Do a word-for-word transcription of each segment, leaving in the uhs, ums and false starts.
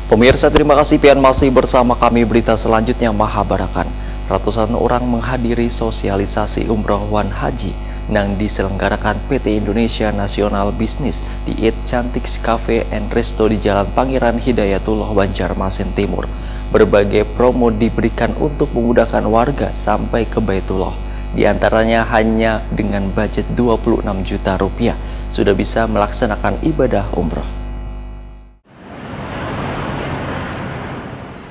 Pemirsa, terima kasih pian masih bersama kami. Berita selanjutnya, Mahabarakan. Ratusan orang menghadiri sosialisasi umroh wan haji nang diselenggarakan P T Indonesia Nasional Bisnis di It Cantik Cafe and Resto di Jalan Pangeran Hidayatullah, Banjarmasin Timur. Berbagai promo diberikan untuk memudahkan warga sampai ke Baitullah. Di antaranya, hanya dengan budget dua puluh enam juta rupiah sudah bisa melaksanakan ibadah umroh.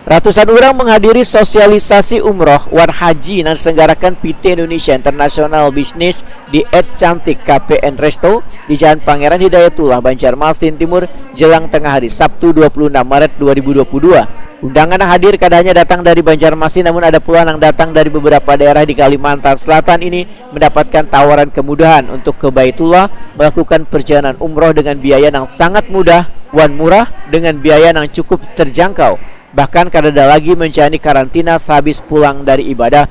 Ratusan orang menghadiri sosialisasi umroh wan haji nang diselenggarakan P T Indonesia International Business di Ed Cantik Cafe and Resto di Jalan Pangeran Hidayatullah, Banjarmasin Timur, jelang tengah hari, Sabtu, dua puluh enam Maret dua ribu dua puluh dua. Undangan yang hadir kada hanya datang dari Banjarmasin, namun ada pula nang datang dari beberapa daerah di Kalimantan Selatan ini mendapatkan tawaran kemudahan untuk ke Baitullah, melakukan perjalanan umroh dengan biaya yang sangat mudah wan murah, dengan biaya yang cukup terjangkau. Bahkan kadada lagi menjalani karantina sehabis pulang dari ibadah.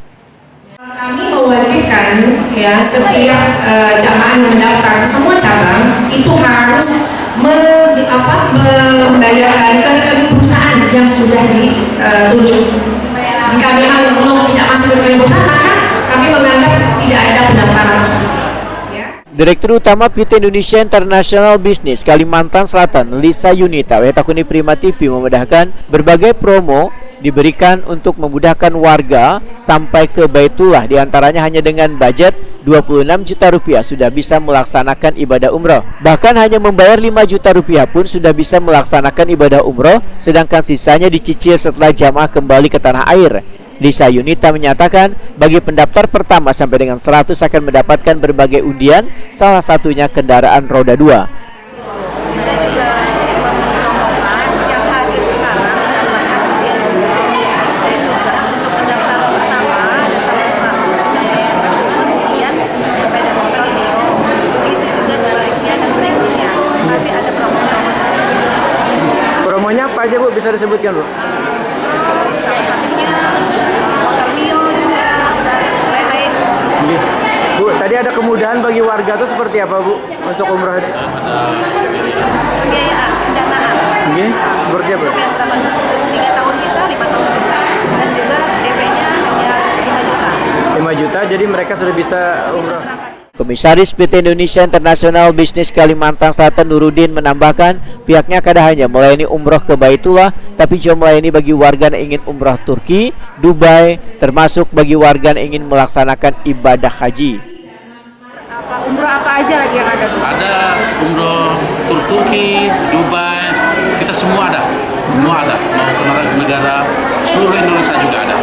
Kami mewajibkan, ya, setiap, eh, jamaah yang mendaftar semua cabang itu harus me-, apa, membayarkan ke rekening perusahaan yang sudah ditunjuk. Jika memang belum, tidak masuk ke rekening perusahaan, maka kami menganggap tidak ada pendaftaran tersebut. Ya. Direktur Utama P T Indonesia International Business Kalimantan Selatan, Lisa Yunita, wayatakuni Prima T V, memudahkan berbagai promo diberikan untuk memudahkan warga sampai ke Baitullah, diantaranya hanya dengan budget dua puluh enam juta rupiah sudah bisa melaksanakan ibadah umroh. Bahkan hanya membayar lima juta rupiah pun sudah bisa melaksanakan ibadah umroh, sedangkan sisanya dicicil setelah jamaah kembali ke tanah air. Lisa Yunita menyatakan, bagi pendaftar pertama sampai dengan seratus akan mendapatkan berbagai undian, salah satunya kendaraan roda dua. Kita juga mempromokan yang hadir sekarang mendapatkan undian, dan juga untuk pendaftaran pertama ada sampai seratus, ada yang undian sampai dengan video. Begitu juga sebaliknya dan berikutnya masih ada promo-promo seperti itu. Promonya apa aja, Bu? Bisa disebutkan, Bu? Salah satunya motor Mio juga, lain-lain. Nggih. Bu, tadi ada kemudahan bagi warga tuh seperti apa, Bu, untuk umroh ini? Ada pembiayaan, pendanaan. Nggih, seperti apa? Untuk yang berapa tahun? Tiga tahun bisa, lima tahun bisa. Dan juga D P-nya hanya lima juta. Lima juta, jadi mereka sudah bisa umroh. Komisaris P T Indonesia International Business Kalimantan Selatan, Nurudin, menambahkan, pihaknya kada hanya melayani umroh ke Baitullah, tapi juga melayani bagi warga yang ingin umroh Turki, Dubai, termasuk bagi warga yang ingin melaksanakan ibadah haji. Apa, umroh apa aja lagi yang ada, Bu? Ada umroh tur Turki, Dubai, kita semua ada. Semua ada, mau ke negara seluruh Indonesia juga ada.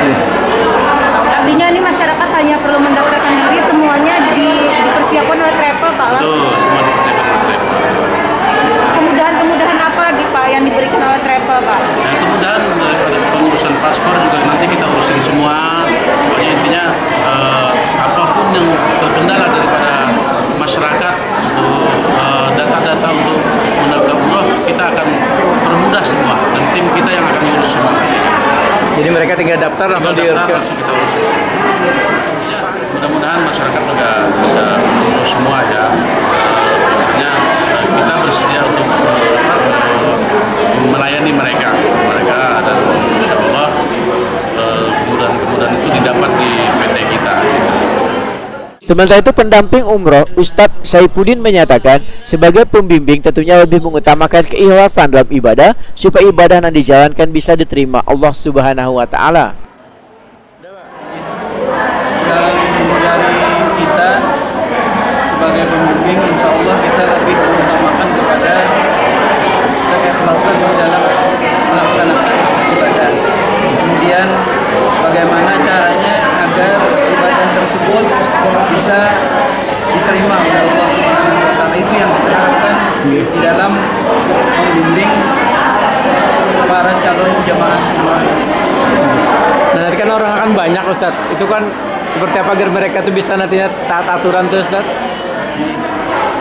Iya. Artinya ini masyarakat hanya perlu mendaftarkan diri, semuanya di-, dipersiapkan oleh travel, Pak? Betul, semua dipersiapkan oleh travel. Kemudahan-kemudahan apa, Pak, yang diberikan oleh travel, Pak? Ya, kemudahan daripada pengurusan paspor juga nanti kita urusin semua. Pokoknya intinya, eh, apapun yang terkendala daripada masyarakat, untuk, eh, data-data untuk mendaftar umroh, kita akan permudah semua dan tim kita yang akan ngurus semua. Jadi mereka tinggal daftar, langsung diurus? Tinggal daftar, langsung kita urus di sini. Ya, mudah-mudahan masyarakat juga bisa umroh semua, ya. Eh, maksudnya, eh, kita bersedia untuk, eh, apa, eh, melayani mereka, mereka, dan insya Allah, eh, kemudahan-kemudahan itu didapat di P T kita. Sementara itu, pendamping umroh, Ustadz Saifuddin, menyatakan, sebagai pembimbing tentunya lebih mengutamakan keikhlasan dalam ibadah, supaya ibadah yang dijalankan bisa diterima Allah Subhanahu wa Ta'ala. Dari, dari kita sebagai pembimbing, insya Allah kita lebih mengutamakan kepada keikhlasan di dalam melaksanakan ibadah. Kemudian, bagaimana caranya agar ibadah tersebut bisa diterima oleh Allah Subhanahu wa Ta'ala, itu yang kita harapkan di dalam membimbing para calon jamaah umrah ini. Nah, nanti kan orang akan banyak, Ustadz. Itu kan seperti apa agar mereka tuh bisa nantinya taat aturan tuh, Ustadz?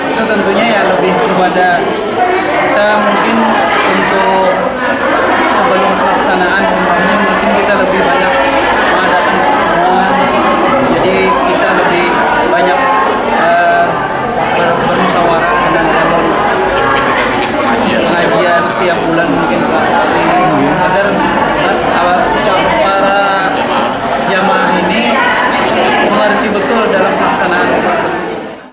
Itu tentunya ya lebih kepada kita mungkin untuk sebelum pelaksanaan umrahnya mungkin kita lebih banyak